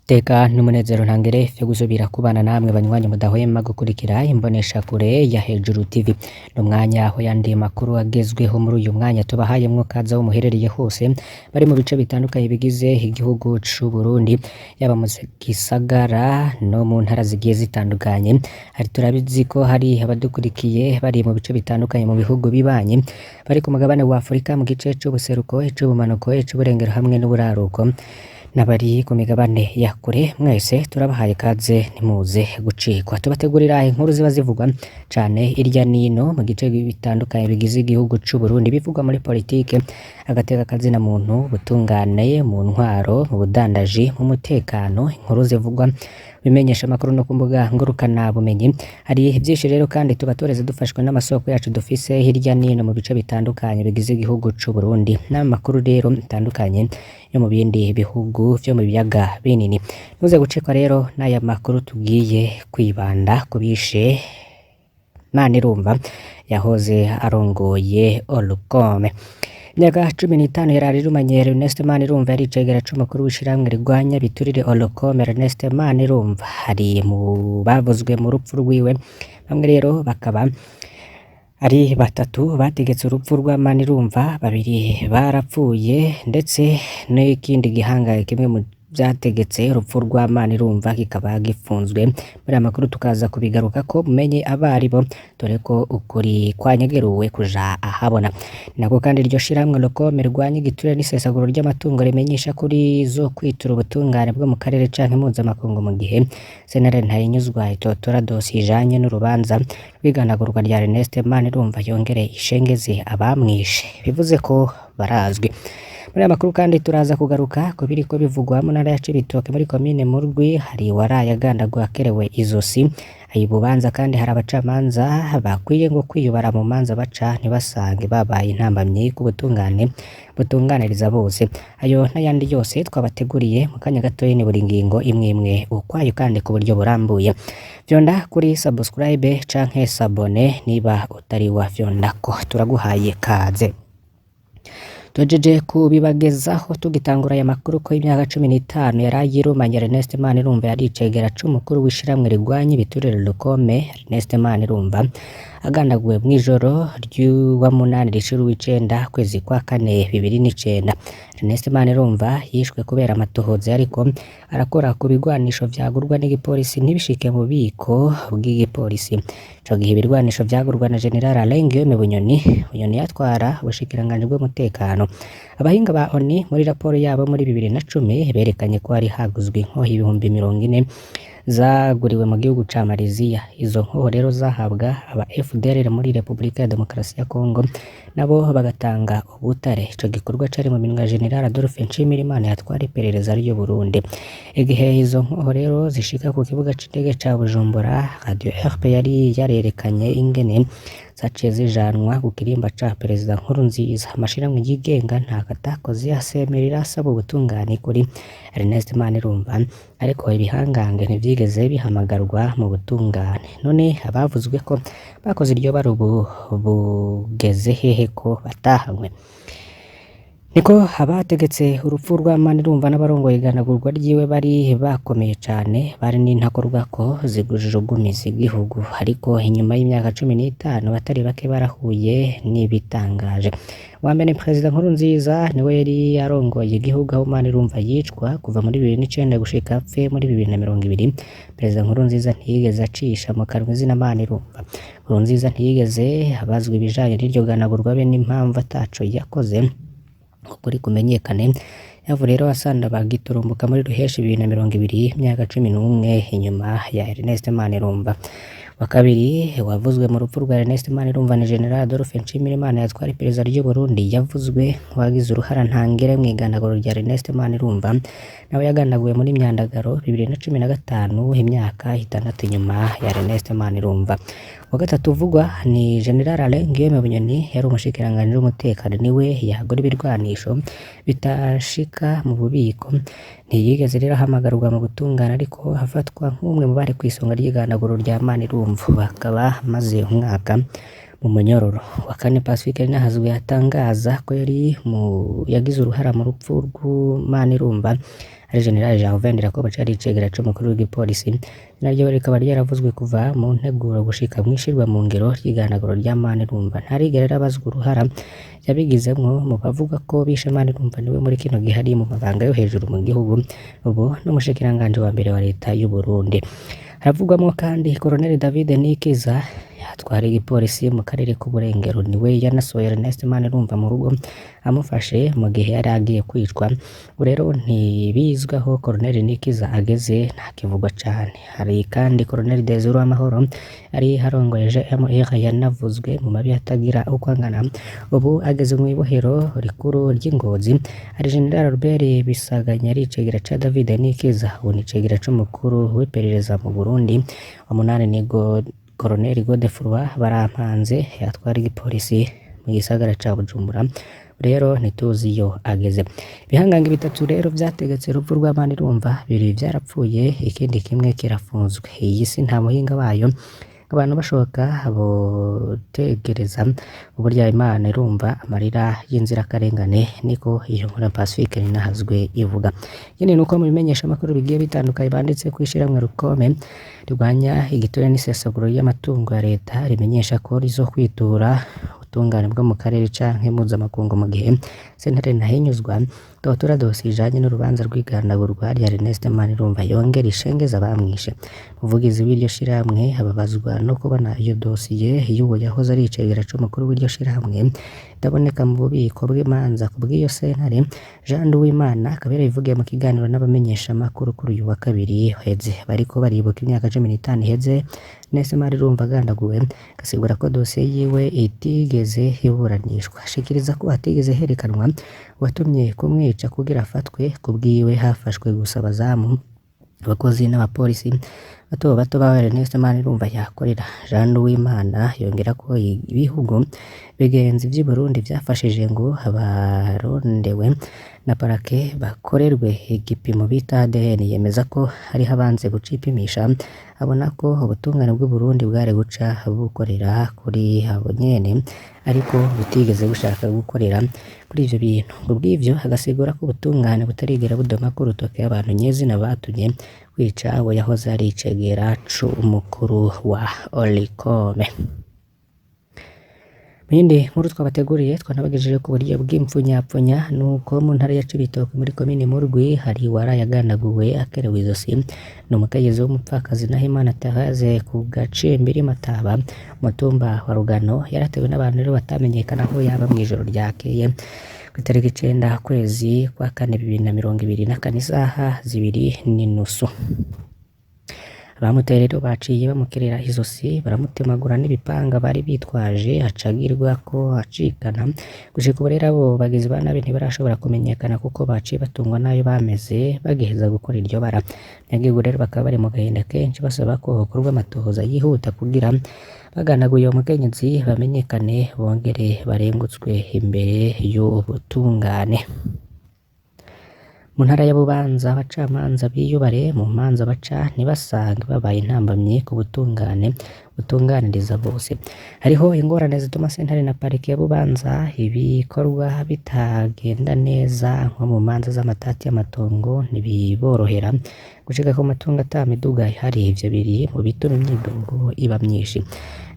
Iteka n'umunezero ntangere vyo gusubira kubana namwe banywanyi mudahwema gukurikira imboneshakure ya Hejuru TV. N'umwanya aho yandi makuru agezweho muri uyu mwanya tubahayemwo kaza aho muherereye hose, bari mu bice bitandukanye bigize igihugu c'u Burundi, yaba mu gisagara no mu ntara zigiye zitandukanye. Hari turabizi ko hari abadukurikiye bari mu bice bitandukanye mu bihugu bibanyi, bari ku mugabane wa Afurika mu gice c'ubuseruko, ic'ubumanuko, ic'uburengero hamwe n'uburaruko, n'abari ku migabane ya kure. Mwese turabahaye kaze, ntimuze gucikwa. Tubategurira inkuru ziba zivugwa cane irya nino mu gice bitandukanye bigize igihugu c'u Burundi, bivugwa muri politike, agateka kazina muntu, ubutungane, mu ntwaro, mu budandaji, mu mutekano, inkuru zivugwa bimenyesha amakuru no ku mbuga ngurukana bumenyi. Hari vyinshi rero kandi tuba tureze dufashwe n'amasoko yacu dufise hirya nino mu bice bitandukanye bigize igihugu c'u Burundi, n'amakuru rero atandukanye yo mu bindi bihugu vyo mu biyaga binini. Ntuze gucikwa rero n'aya makuru tugiye kwibanda ku bishe Manirumva yahoze arongoye Olucome. Imyaka 15 yarari irumanye Ernest Manirumva yari icegera c'umukuru w'ishirahamwe rigwanya biturire Olucome. Ernest Manirumva hari mu bavuzwe mu rupfu rwiwe, bamwe rero bakaba ari batatu bategetse urupfu rwa Manirumva, babiri barapfuye, ndetse n'ikindi gihangaye kimwe mu vyategetse urupfu rwa Manirumva kikaba gifunzwe. Muri aya makuru tukaza kubigarukako mumenye abaribo, dore ko ukuri kwanyegeruwe kuja ahabona. Nako kandi iryo shirahamwe Olucome rirwanya igiturire n'isesaguro ry'amatungo rimenyesha ko rizokwitura ubutungane bwo mu karere canke mpuzamakungu mu gihe sentare Ntahinyuzwa itotora dosiye ijanye n'urubanza rw'iganagurwa rya Ernest Manirumva yongere ishengeze abamwishe, bivuze ko barazwi. Muri aya makuru kandi turaza kugaruka ku biriko bivugwa mu ntara ya Cibitoke muri komine Murwi, hari uwaraye agandaguwe akerewe izosi. I Bubanza kandi hari abacamanza bakwiye ngo kwiyubara mu manza baca ntibasange babaye intambamyi ku butungane butunganiriza bose. Ayo n'ayandi yose twabateguriye mu kanya gatoyi ni buri ngingo imwe imwe ukwayo kandi ku buryo burambuye. Vyonda kuri subscribe canke s'abonner niba utari wafyondako, turaguhaye kaze. Tuhejeje kubibagezaho tugitangura aya makuru ko imyaka 15 yaraye irumanye Ernest Manirumva yari icegera c'umukuru w'ishirahamwe rigwanya ibiturire Olucome. Ernest Manirumva agandaguwe mw'ijoro ry'uwa munani rishira uw'icenda kwezi kwa kane 2009. Ernest Manirumva yishwe kubera amatohoza yariko arakora ku bigwanisho vyagurwa n'igipolisi ntibishike mu bubiko bw'igipolisi. Ico gihe ibirwanisho vyagurwa na General Alain Guillaume Bunyoni. Bunyoni yatwara ubushikiranganji bw'umutekano. Abahinga ba ONU muri raporo yabo muri 2010 berekanye ko hari haguzwe inkoho 40,000 zaguriwe mu gihugu ca Malaysia. Izo nkoho rero zahabwa aba FDLR muri Republika ya Demokarasi ya Congo, nabo bagatanga ubutare. Ico gikorwa cari mu minwe ya General Adolphe Nshimirimana yatwara iperereza ry'u Burundi. Igihe izo nkoho rero zishika ku kibuga c'indege ca Bujumbura, Radio RP yari yarerekanye ingene zaciye zijanwa ku kirimba ca Perezida Nkurunziza. Amashirahamwe yigenga ntako atakoze asemerera asaba ubutungane kuri Ernest Manirumva, ariko ibihangange ntivyigeze bihamagarwa mu butungane. None abavuzwe ko bakoze iryo bara ubu bugeze hehe ko batahanywe? Niko abategetse urupfu rwa Manirumva n'abarongoye iganagurwa ryiwe bari bakomeye cane, bari n'intakorwako zigujugumiza igihugu. Ariko inyuma y'imyaka 15 batari bake barahuye n'ibitangaje. Uwa mbere ni Perezida Nkurunziza, niwe yari arongoye igihugu aho Manirumva yicwa kuva muri 2009 gushika apfe muri 2020. Perezida Nkurunziza ntiyigeze acisha mu kanwa izina Manirumva. Nkurunziza ntiyigeze abazwa ibijanye n'iryo ganagurwa be n'impamvu ataco yakoze ukuri kumenyekane. Yavu rero asanda bagiturumbuka muri ruheshi 2020, imyaka 11 inyuma ya Ernest Manirumva. Wa kabiri wavuzwe mu rupfu rwa Ernest Manirumva ni General Adolphe Nshimirimana yatwara iperereza ry'u Burundi, yavuzwe nk'uwagize uruhara ntangere mw'iganaguro rya Ernest Manirumva, nawe yaganaguwe muri Myandagaro 2015, imyaka 6 inyuma ya Ernest Manirumva. Wa gatatu uvugwa ni General Alain Guillaume Bunyoni yari umushikiranganji w'umutekano, niwe yagura ibirwanisho bitashika mu bubiko. Ntiyigeze rero ahamagarwa mu butungane, ariko afatwa nk'umwe mu bari kw'isonga ry'iganaguro rya Manirumva, bakaba amaze umwaka mu munyororo. Wa kane Pacifique Nahazwe atangaza ko yari mu yagize uruhara mu rupfu rw'Manirumva, Ari General Gervais Ndirakobuca yari icegera c'umukuru w'igipolisi, naryo rikaba ryaravuzwe kuva mu nteguro gushika mw'ishirwa mu ngiro ry'iganaguro rya Manirumva. Ntarigera arabazwa uruhara yabigizemwo. Mu bavuga ko bishe Manirumva, niwe muri kino gihe ari mu mabanga yo hejuru mu gihugu, ubu n'umushikiranganji wa mbere wa leta y'u Burundi. Haravugwamwo kandi Colonel David Nikiza atwara igipolisi mu karere k'Uburengero, niwe yanasohoye Ernest Manirumva mu rugo amufashe mu gihe yari agiye kwicwa. Ubu rero ntibizwi aho Colonel Nikiza ageze, ntakivugwa cane. Hari kandi Colonel Desire Uwamahoro ari arongoye GMR, yanavuzwe mu mabi atagira uko angana, ubu ageze mw'ibohero rikuru ry'i Ngozi. Hari General Albert Bisaganya ari icegera ca David Nikiza, ubu ni icegera c'umukuru w'iperereza mu Burundi. Wa munani ni Colonel Godefroid Barampanze yatwara igipolisi mu gisagara ca Bujumbura, rero ntituzi iyo ageze. Ibihangange bitatu rero vyategetse urupfu rwa Manirumva, bibiri vyarapfuye, ikindi kimwe kirafunzwe. Iyi si nta muhinga wayo, abantu bashoboka botegereza uburyo Imana irumva amarira y'inzirakarengane, niko iyo nkuru ya Pacifique Ninahazwe ivuga. Ikindi nuko mu bimenyesha amakuru bigiye bitandukanye banditse kw'ishirahamwe Rukome rirwanya igiturire n'isesaguro ry'amatungo ya leta, rimenyesha ko rizokwitura ubutungane bwo mu karere canke mpuzamakungu mu gihe sentare Ntahinyuzwa totora dosiye ijanye n'urubanza rw'iganagurwa rya Ernest Manirumva yongera ishengeza abamwishe. Umuvugizi w'iryo shirahamwe ababazwa no kubona iyo dosiye y'uwo yahoze ari icegera c'umukuru w'iryo shirahamwe itaboneka mu bubiko bw'imanza kubw'iyo sentare. Jean Nduwimana akaba yarabivugiye mu kiganiro n'abamenyeshamakuru kuri uyu wa kabiri uheze, bariko baribuka imyaka 15 iheze Ernest Manirumva agandaguwe, agasigura ko dosiye yiwe itigeze iburanishwa. Ashikiriza ko hatigeze herekanwa uwatumye kumwica kugira afatwe, kubwiwe hafashwe gusa abazamu, abakozi n'abapolisi bato bato ba Ernest Manirumva yakorera. Jean Nduwimana yongera ko ibihugu bigenzi vy'i Burundi vyafashije ngo abarondewe na parake bakorerwe igipimo bita ADN. Yemeza ko hariho abanze gucipimisha, abona ko ubutungane bw'u Burundi bwari guca bukorera kuri abo nyene, ariko butigeze bushaka gukorera kuri ivyo bintu. Kubw'ivyo agasigura ko ubutungane butarigera budomako urutoke abantu nyezina batumye kwica abo yahoze ari icegera c'umukuru wa Olicome. Mu yindi nkuru twabateguriye twanabagejeje ku buryo bw'impfunyapfunya, nuko mu ntara ya Cibitoke muri komine Murwi hari uwaraye agandaguwe akerewe izosi. Ni umukenyezi w'umupfakazi Nahimana Therese ku Gacimbiri Mataba, umutumba wa Rugano. Yaratewe n'abantu rero batamenyekana aho yaba mw'ijoro ryakeye kw'itariki 9 ukwezi kwa kane 2024, isaha 2:30. Abamuteye rero baciye bamukerera izosi, baramutemagura n'ibipanga bari bitwaje, acagirwa ko acikana. Gushika ubu rero abo bagizi ba nabi ntibarashobora kumenyekana kuko baciye batungwa n'ayo bameze bagiheza gukora iryo bara. Abanyagihugu rero bakaba bari mu gahinda kenshi, basaba ko hokorwa amatohoza yihuta kugira baganaguye uwo mukenyezi bamenyekane, bongere barengutswe imbere y'ubutungane. Mu ntara ya Bubanza abacamanza biyubare mu manza baca, ntibasange babaye intambamyi ku butungane butunganiriza bose. Hariho ingorane zituma sentare na parike ya Bubanza ibikorwa bitagenda neza, nko mu manza z'amatati y'amatongo ntibiborohera gushika ku matungo ata miduga ihari. Ivyo biri mu bituma imyidogo iba myinshi.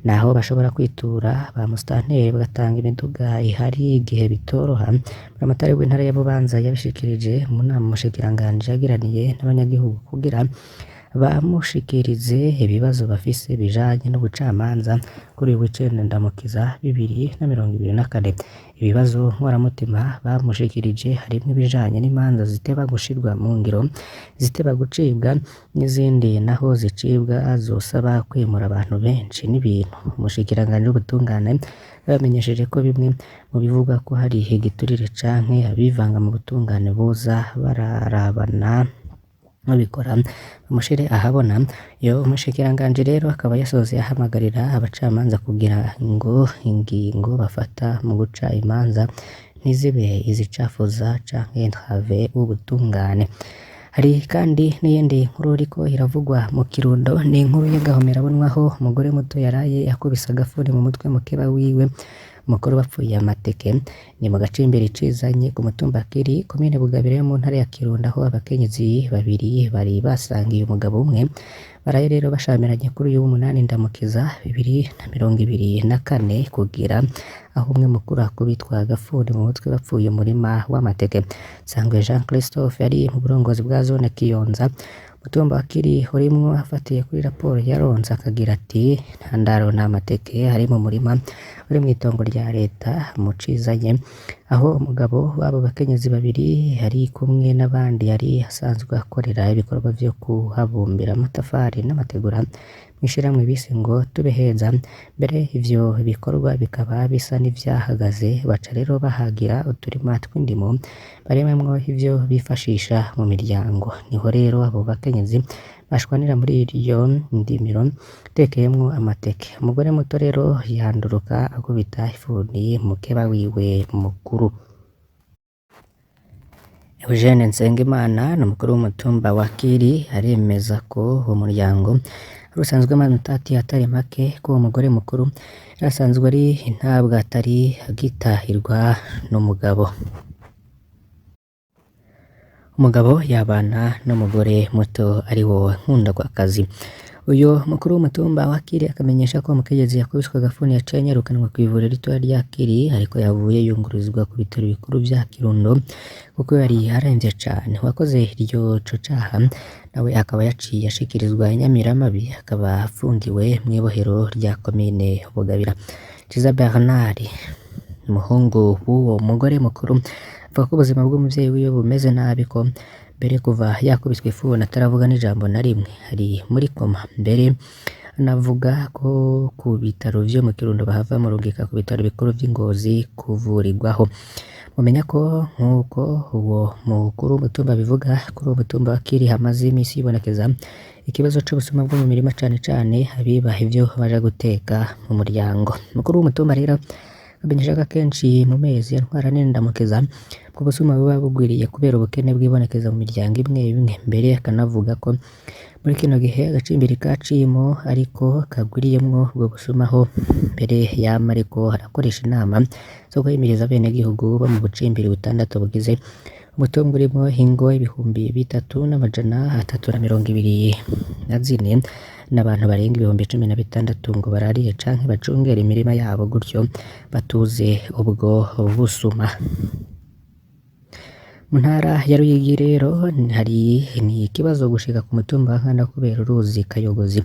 Naho bashobora kwitura ba musitanteri bagatanga imiduga ihari igihe bitoroha. Buramatari w'intara ya Bubanza yabishikirije mu nama umushikiranganji yagiraniye n'abanyagihugu kugira bamushikirize ibibazo bafise bijanye n'ubucamanza kuri uyu w'icenda Ndamukiza 2024. Ibibazo nkoramutima bamushikirije harimwo ibijanye n'imanza ziteba gushirwa mu ngiro, iziteba gucibwa n'izindi naho zicibwa zosaba kwimura abantu benshi n'ibintu. Umushikiranganji w'ubutungane yabamenyesheje ko bimwe mu bivugwa ko hari igiturire canke abivanga mu butungane boza bararabana babikora bamushire ahabona. Iyo umushikiranganji rero akaba yasoze ahamagarira abacamanza kugira ngo ingingo bafata mu guca imanza ntizibe izicafuza canke entrave ubutungane. Hari kandi n'iyindi nkuru iriko iravugwa mu Kirundo, ni inkuru y'agahomerabunwa aho umugore muto yaraye akubise agafuni mu mutwe mukeba wiwe. mukuru bapfuye amateke. Ni mu gacimbiri Cizanye ku mutumba Kiri, komine Bugabira yo mu ntara ya Kirundo, aho abakenyezi babiri bari basangiye umugabo umwe baraye rero bashamiranye kuri uyu w'umunani Ndamukiza 2024, kugira aho umwe mukuru akubitwa agafuni mu mutwe bapfuye umurima w'amateke. Sangwe Jean Christophe yari mu burongozi bwa zone Kiyonza, umutumba wa Kiri urimwo, afatiye kuri raporo yaronse akagira ati: "Nta ndaro nta mateke ari mu murima uri mw'itongo rya leta mu Cizanye, aho umugabo w'abo bakenyezi babiri ari kumwe n'abandi yari asanzwe akorera ibikorwa vyo kuhabumbira amatafari n'amategura mw'ishirahamwe bise ngo tube heza. Mbere ivyo bikorwa bikaba bisa n'ivyahagaze, baca rero bahagira uturima tw'indimo barimamwo ivyo bifashisha mu miryango. Niho rero abo bakenyezi bashwanira muri iryo ndimiro itekeyemwo amateke. Umugore muto rero yanduruka akubita ifuni mukeba wiwe mukuru." Eugene Nsengimana ni umukuru w'umutumba wa Kiri, aremeza ko uwo muryango wari usanzwemwo amatati atari make, ko uwo mugore mukuru yari asanzwe ari intabwa atari agitahirwa n'umugabo. Umugabo yabana n'umugore muto ariwo nkundwakazi. Uyo mukuru w'umutumba wa Kiri akamenyesha ko umukenyezi yakubiswe agafuni yaciye anyarukanwa kw'ivuriro ritoya rya Kiri, ariko yavuye yungururizwa ku bitaro bikuru vya Kirundo kuko yari aremvye cane. Uwakoze iryo co caha nawe akaba yaciye ashikirizwa inyamiramabi, akaba afungiwe mw'ibohero rya komine Bugabira. Ciza Bernard, umuhungu w'uwo mugore mukuru, avuga ko ubuzima bw'umuvyeyi wiwe bumeze nabi, ko mbere kuva yakubiswe ifuni ataravuga n'ijambo na rimwe, ari muri koma. Mbere anavuga ko ku bitaro vyo mu Kirundo bahava bamurungika ku bitaro bikuru vy'i Ngozi kuvurirwaho. Mumenya ko nk'uko uwo mukuru w'umutumba abivuga, kuri uwo mutumba wa Kiri hamaze imisi hibonekeza ikibazo c'ubusuma bwo mu mirima, cane cane abiba ivyo baja guteka mu muryango. Umukuru w'umutumba rero amenyesha ko akenshi mu mezi ya Ntwarante Ndamukiza ubwo busuma buba bugwiriye kubera ubukene bwibonekeza mu miryango imwe imwe. Mbere akanavuga ko muri kino gihe agacimbiri kaciyemwo ariko kagwiriyemwo ubwo busuma, aho mbere yama ariko arakoresha inama zo guhimiriza abenegihugu bo mu bucimbiri butandatu bugize umutumba urimwo ingo 3324 n'abantu barenga 16,000 ngo bararire canke bacungere imirima yabo, gutyo batuze ubwo busuma. Mu ntara ya Ruyigi rero hari ni ikibazo gushika ku mutumba wa Nkanda kubera uruzi Kayogozi.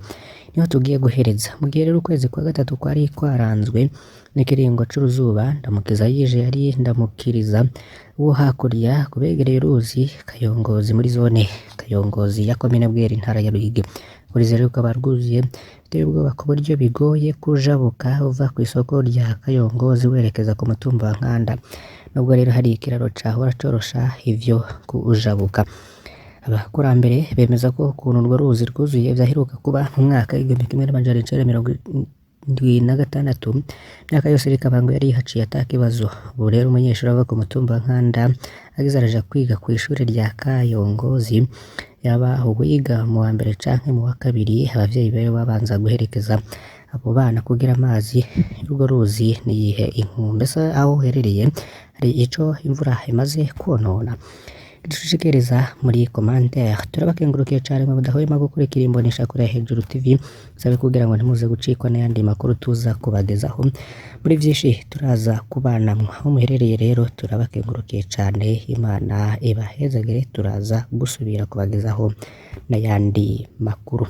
Niho tugiye guhereza. Mu gihe rero ukwezi kwa gatatu kwari kwaranzwe n'ikiringo c'uruzuba, Ndamukiza yije yari Ndamukiriza wo hakurya kubegereye uruzi Kayongozi muri zone Kayongozi ya komine Bwera, intara ya Ruyigi. Uruzi rero rukaba rwuzuye biteye ubwoba ku buryo bigoye kujabuka uva kw'isoko rya Kayongozi werekeza ku mutumba wa Nkanda. Nubwo rero hari ikiraro cahora corosha ivyo kujabuka. Abakurambere bemeza ko ukuntu urwo ruzi rwuzuye vyaheruka kuba mu mwaka w'1976, imyaka yose rikaba ngo yari ihaciye ata kibazo. Ubu rero umunyeshuri ava ku mutumba wa Nkanda agize araja kwiga kw'ishure rya Kayongozi, yaba uwiga mu wa mbere canke mu wa kabiri, abavyeyi biwe babanza guherekeza abo bana kugira amazi y'urwo ruzi ntiyihe inkombe. Mbese aho uherereye hari ico imvura imaze kwonona? Dushishikiriza muri commentaire. Turabakengurukiye cane mwe mudahwema gukurikira imboneshakure ya Hejuru TV, sabe kugira ngo ntimuze gucikwa n'ayandi makuru tuza kubagezaho. Muri vyinshi turaza kubanamwo. Aho muherereye rero turabakengurukiye cane, Imana ibahezagire, turaza gusubira kubagezaho n'ayandi makuru.